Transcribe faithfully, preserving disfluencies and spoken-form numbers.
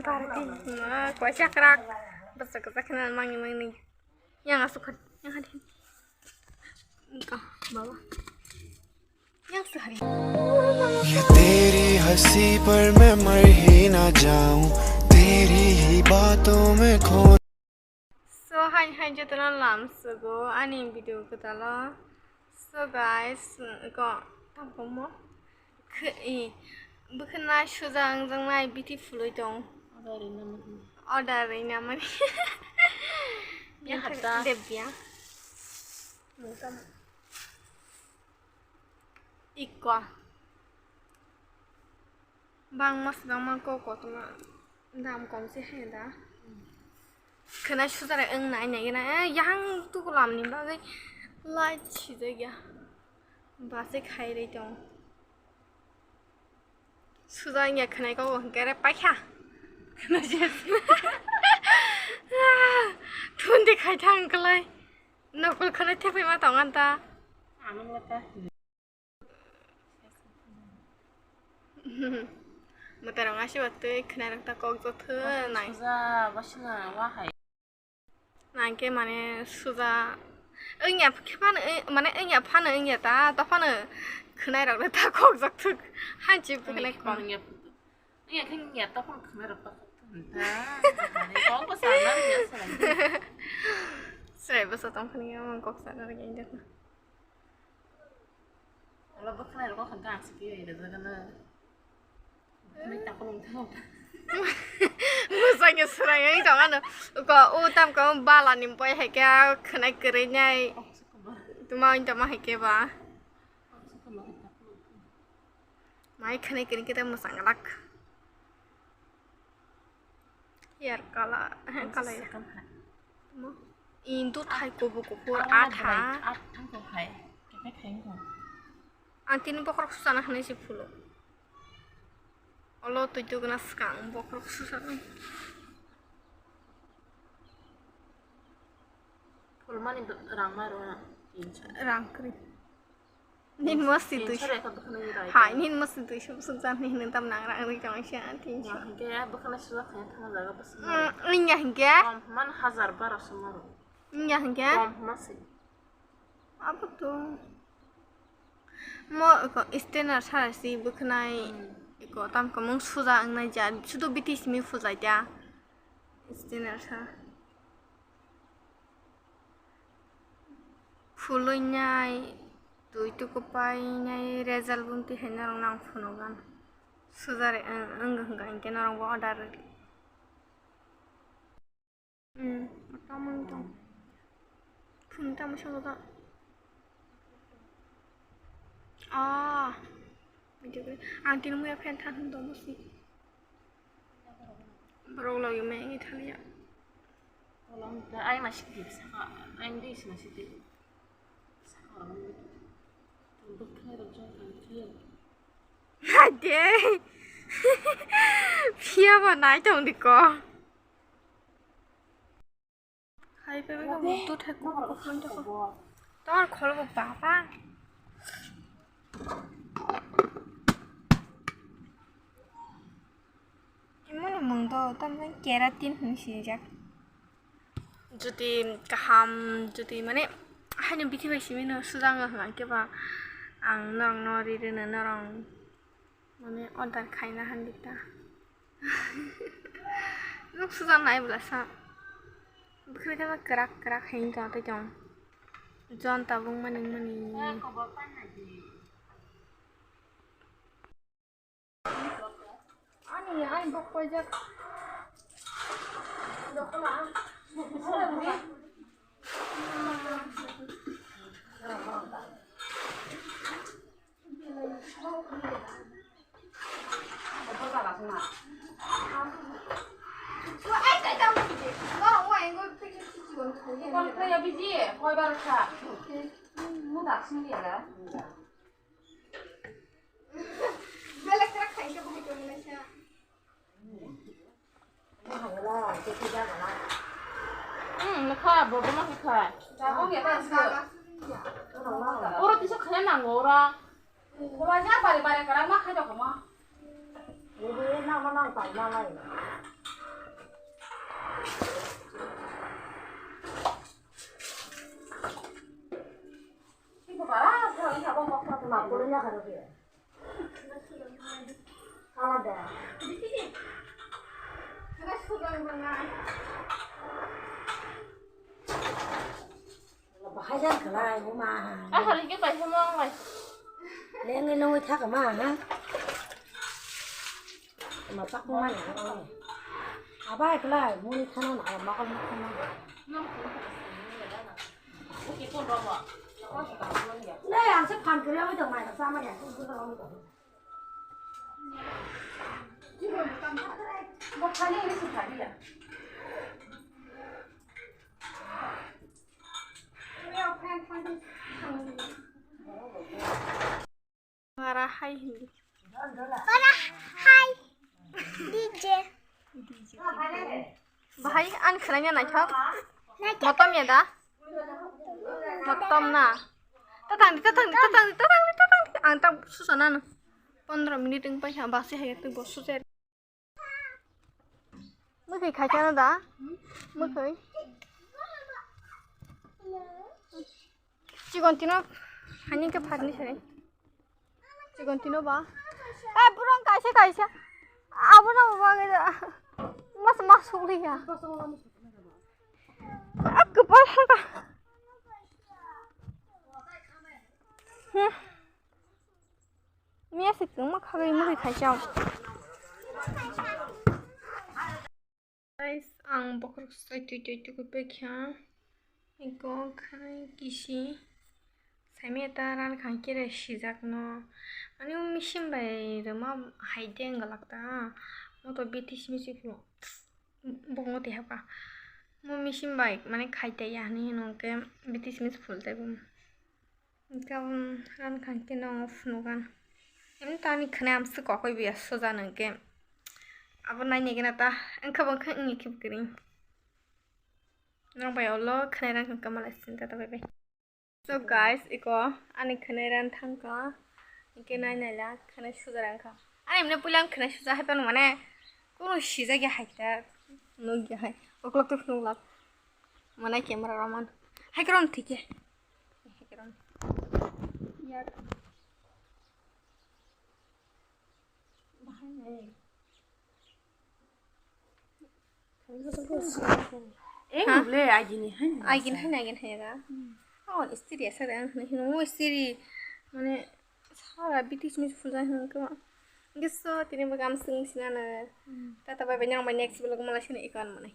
Party ma kwacha krak. Basa kwcha khna mangni mangni. Yang asuk khat, yang hadi. Ka baba. Yang sehari. ये तेरी हंसी पर मैं मर ही ना जाऊं, तेरी ही बातों में खो So, hai hai jotono lamsogo ani video kwtalo. So guys, ko tamkomo bwkhwnai suja wngjaknai bithi phulwi tong. Order rwina mani. Order rwina mani. Yang hata. Debya. Mungkam. Ikko. Bangma swbangma kok kotorma dam kom se hai da. Khwnai sujarai wng nai nai gana, eh, yang tukulam ni bagwi light sijak ya. Ba se khai rwi tong. Suja wngya khwnai kok hwnkhe re paikha. Thundi khai thang kwlai. Nokol khwnai thephaima tong anta. Ano mata. Mwtai rok aswk twi khwnai rok ta kok jothwk nai. Suja, wasina, wahai. Nangkhe mane suja wngya khe phano, mane wngya phano wngya ta, ta phano khwnai rok ta kok jothwk. Hanchi bwkhwnai kok. Wngya khe wngya ta phano khwnai rok ta kok jothwk. Kok bwsa na wngya swrang. Swrang bwsa tong phano wngya kok sana wngya. Wala bwkhwnai rok kha gang se kiyai rwjak ano. Bwkhwnai takhuk wng thang. Bwsakni swrang wng tong ano. Ko o tam ko bala ni boi hai khe khwnai kwrwi nai. Tuma wng tama hai khe ba. Mai khwnai kwrwi khe ta mwsang lak. Hair color, hair color ya. Tamo. Indu thai kubu kubu atha. Atha ko hai. Kepek hai ko. Ang tini bokhorok susana hwnwi se phulo. Olo twi tuguna swkang bokhorok susana. Phulmani rang ma rw na. Rang kwrwi. Nin masti twi. Hai, nin masti twi sub sub jan nin tam nang rang ri tong sia tin. Hingke bwkhwnai sujak khe thang jaga bwswk. Wngya hingke. Kom man hajar baro sumaro. Wngya hingke. Kom masi. Abo to. Mo ko standard sa si bwkhwnai ko tam ko mung suja wngnai ja sudu biti simi phujai ta. Standard sa. Phulwi nai, twi tuku pai nai, result bumti hai norok nang phunukgwno. Sujari wng, wng, wng, wng, hwnkhe norok bo order rwdi. Hmm, tamo wng tong. Phunuk tamo sobo ba. Ah, video khe ang tini muya fan than hwn tong si. Borok logi me wngwi thaliya. Tolong ta ai ma sikdi saka, ai di sima sikdi. Saka orang itu. Tunduk khe rojong kan khe. Ade. Phiya ba nai tong di ko. Hai, pe, pe, pe, tu thai ko, ko, ko, ko. Tor kholo bo baba. Imoni mung do, tam jang keratin hin sinjak. Jodi kaham, jodi mane, haino bithi bai simi no sujang hwnkhe ba, ang norok no ri rwno norok. Mane order khaina handi ta. Nuk suja nai bwla sa. Bwkhwrwi khe kwrak kwrak hai wngtong tei tong. Jon tabuk mani mani. Ani ai bok paijak. Hmm, lekha, bobo ma khe khai. Oro kisa khaya nango ora. Bobo ja bare bare kara ma khai doko ma. Bobo na ma nang pai ma lai. Ma polo nya kharo ke. Kala da. Bahai jan kala ai ma. Ah, hari ke pai mo ang mai. Leng ni nong tha ka ma ha. Ma pak ma ni. Abai kala muni thana na ma kal ma thana. Nei, ang se phan kiri ang tong mai, sama ya, tu tu tu tu. Mara hai hindi. Para hai D J. Bahai ani khwlai na naithok. Motom ya da? Motom na. Tatang di, tatang di, tatang di, tatang di, tatang di. Ang tak susa na no. Pondro minute wng pai ha, basi hai tu bo susa. Mwkhwi khaikha no da? Mwkhwi. Chikon tino hani khe pharni sari. Chikon tino ba. Eh, burung kaisa kaisa. Abono ba ga. Mas mas suliya. Ah, kwpal haka. Hmm. Miya se kwma khagwi mugwi khaisa. Guys, ang bokhorok sai twi twi twi paikha. Eko khai kisi. Saimeta ran khang kere sijak no. Ani machine bai rwma hai de wng glak ta. Mo to B T C machine phuru. Bokong twi hapka. Mo machine bai mane khai tei ya hinwi hino hwnkhe B T C machine phul tei bo. Hwnkhe, um, ran khang khe no phunukgan. Emni to ani khwnai amswk kokoi biya soja no hwnkhe. Abo nainai gana ta, wngkha bo wngkha wngya khe kwrwi. Norok bai ulo khwnai ran khang khe malai sini tata bye bye. So guys, iko ani khwnai ran thangkha. Hwnkhe nainai la khwnai suja ran kha. Ani emni puila ang khwnai suja hai phano mane kunu sijak ya hai khe nukya hai. Uklok twi phunuk lak. Mane camera rok man. Hai khe rong thike. Hai khe rong. Yak. Bahai nai. Eng Ha? Ble agini hai. Agin hai na agin hai ga. Oh, istiri asa da ang hino hino istiri. Mane sara B T C machine phul jani hino kama. Geso tini bagam sing sinana. Tata bye bye, nang bai next vlog mala sini ikan mane.